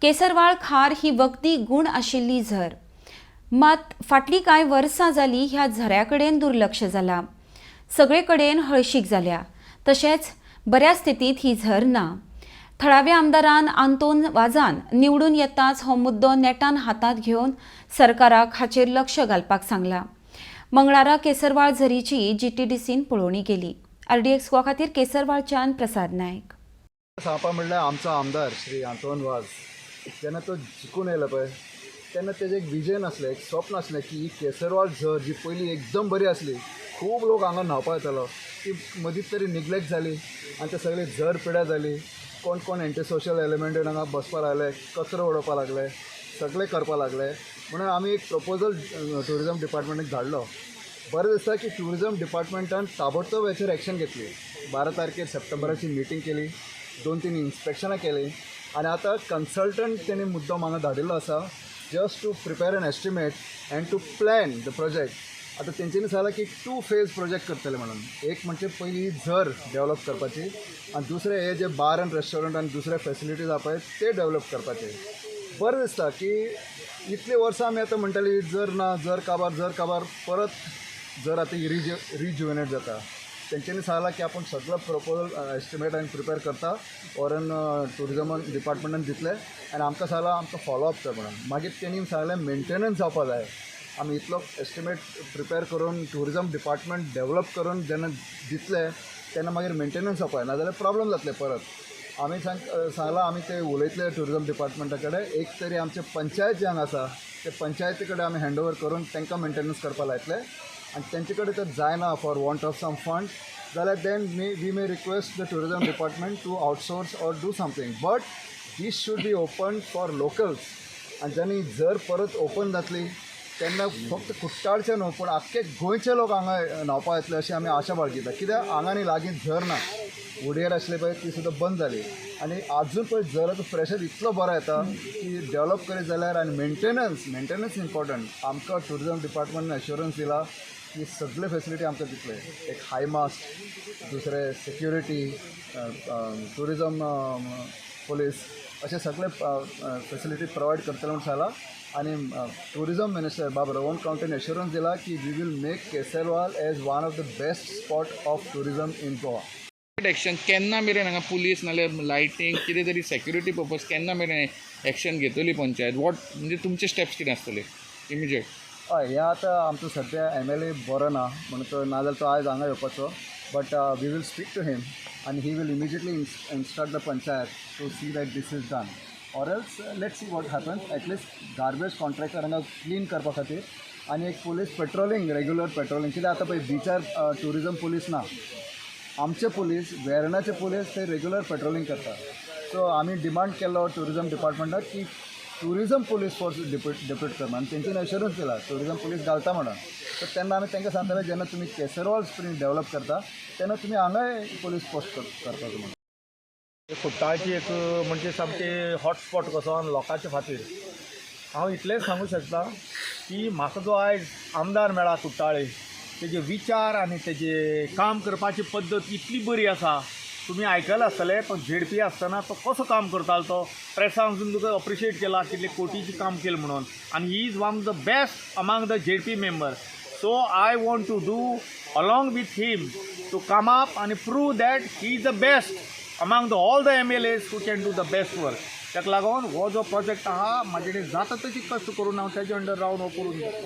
केसरवाळ खार ही वखदी गूण आशिल्ली झर. मात फाटलीं कांय वर्सां जालीं ह्या झऱ्या कडेन दुर्लक्ष जालां. सगळे कडेन हळशीक जाल्या. तशेंच बऱ्या स्थितींत ही झर ना. थळाव्या आमदारान आंतोन वाजान निवडून येताच हो मुद्दो नेटान हातांत घेवन सरकाराक हाचेर लक्ष घालपाक सांगलां. मंगळारा केसरवाळ झरीची जीटीडीसीन पळोवणी केली. आरडीएक्स गोवा खातीर केसरवाळच्यान प्रसाद नायक. सांगपा म्हणल्यार आमचो आमदार श्री आंतोन वाज जेन्ना तो जिखून येयलो पळय तेन्ना तेजें एक विजन आसलें, एक स्वप्न आसलें की ही केसरवाल झर जी पयलीं एकदम बरी आसली, खूब लोक हांगा न्हांवपाक येतालो, ती मदींच तरी निग्लेक्ट जाली आनी ते सगळे झर पिड्यार जाली. कोण कोण एंटी सोशल एलिमेंट येवन हांगा बसपा लागले, कचरो उडोवपा लागले, सगळें करपा लागले. म्हणून आमी एक प्रपोजल ट्युरिजम डिपार्टमेंटाक धाडलो. बरें दिसता की ट्युरिजम डिपार्टमेंटान ताबडतोब हेचेर एक्शन घेतली. 12 तारखेर सप्टेंबराची मिटींग केली, दोन तीन इन्स्पेक्शनां केलीं आनी आतां कन्सल्टंट तेणी मुद्दम हांगा धाडिल्लो आसा just to prepare an estimate and to plan the project. आतां तेंच्यांनी सांगलां की टू फेज प्रोजेक्ट करतले म्हणून. एक म्हणजे पयली झर डेवलप करपाची आनी दुसरें हे जे बार आनी रेस्टॉरंट आनी दुसरे फेसिलिटीज आहा पळय ते डेवलप करपाचे. बरें दिसता की इतलीं वर्सां आमी आतां म्हणटाली जर ना, जर काबार, जर काबार, परत जर आतां ही रिज्युविनेट जाता. तेंच्यांनी सांगलां की आपूण सगळो प्रपोजल एस्टिमेट आनी प्रिपेर करता, व्हरून ट्युरिजमान डिपार्टमेंटान दितले आनी आमकां सांगलां आमकां फॉलो अप कर म्हणून. मागीर तेणी सांगलें मेंटेनन्स जावपा जाय. आमी इतलो एस्टिमेट प्रिपेर करून ट्युरिजम डिपार्टमेंट डेवलप करून जेन्ना दितले तेन्ना मागीर मेंटेनन्स जावपा जाय, नाजाल्यार प्रॉब्लम जातले परत. आमी सांगलां, आमी ते उलयतले ट्युरिजम डिपार्टमेंटा कडेन. एक तरी आमचे पंचायत जे हांगा आसा ते पंचायती कडेन आमी हँड ओवर करून तांकां मेंटेनन्स करपा लायतले आनी तेंचे कडेन जर जायना for want of some fund जाल्यार then may we may request the tourism department to outsource or do something, but this should be open for locals. आनी जेन्ना जर परत ओपन जातली तेन्ना फक्त कुट्टाळचे न्हू पूण आख्खे गोंयचे लोक हांगा न्हांवपाक येतले अशी आमी आशा बाळगिता. कित्याक हांगा न्ही लागीं झर ना. उडयेर आसले पळय ती सुद्दां बंद जाली आनी आजून पळय झराचो प्रेशर इतलो बरो येता की डेवलप करीत जाल्यार आनी मेंटेनन्स, मेंटेनन्स इम्पॉर्टंट. आमकां ट्युरिजम डिपार्टमेंटान एश्योरन्स दिला की सगळे फेसिलिटी आमकां दितले, एक हाय मास्ट, दुसरे सेक्युरिटी, ट्युरिजम पुलीस, अशे सगळे फेसिलिटी प्रोवायड करतले म्हूण सांगलां. आनी ट्युरिजम मिनिस्टर बाब रोहन खंवटेन एश्योरन्स दिला की we will make Kesarval as one of the best spot of tourism in Goa. Action केन्ना मेरेन हांगा पुलीस नाल्यार लायटींग कितें तरी सेक्युरिटी पर्पज केन्ना मेरेन एक्शन घेतली पंचायत? What म्हणजे तुमचे स्टेप्स कितें आसतले इमिजिएट? हय, हें आतां आमचो सद्या एमएलए बरो ना म्हणून तो, नाजाल्यार तो आयज हांगा येवपाचो, but we will speak to him आनी he will immediately instruct the panchayat to see that this is done or else let see what happens. At least garbage contractor हांगा क्लीन करपा खातीर आनी एक पुलीस पेट्रोलिंग, रेगुलर पेट्रोलिंग. कित्याक आतां पळय बिचार ट्युरिजम पुलीस ना. आमचे पुलीस, वेर्णाचे पुलीस ते रेगुलर पेट्रोलिंग करता. सो आमी डिमांड केल्लो ट्युरिजम डिपार्टमेंटाक की tourism police force depute कर म्हणून आनी तेंच्यांनी एश्योरन्स दिला ट्युरिजम पुलीस घालता म्हणून. सो तेन्ना आमी तांकां सांगताले जेन्ना तुमी केसरवाल स्प्रींग डेवलप करता तेन्ना तुमी हांगाय पुलीस पोस्ट करपाचो म्हणून. कुट्टाळची एक म्हणजे सामकी हॉटस्पॉट कसो आनी लोकांचे खातीर हांव इतलेंच सांगूं शकता की म्हाका जो आयज आमदार मेळ्ळा कुट्टाळे, तेजे विचार आनी तेजे काम करपाची पद्दत इतली बरी आसा. तुमी आयकलां आसतलें, पण झेडपी आसतना तो कसो काम करतालो तो प्रेसान वचून तुका अप्रिशिएट केला, कितले कोटीचें काम केलें म्हणून. आनी he is one of the best among the ZP member, so I want to do along with him to come up आनी prove that he is the best among the all the MLAs who can do the best work. ताका लागून हो जो project आहा म्हाजे कडेन जाता तशी कश्ट करून हांव तेजे अंडर रावन हो करून घेतलो.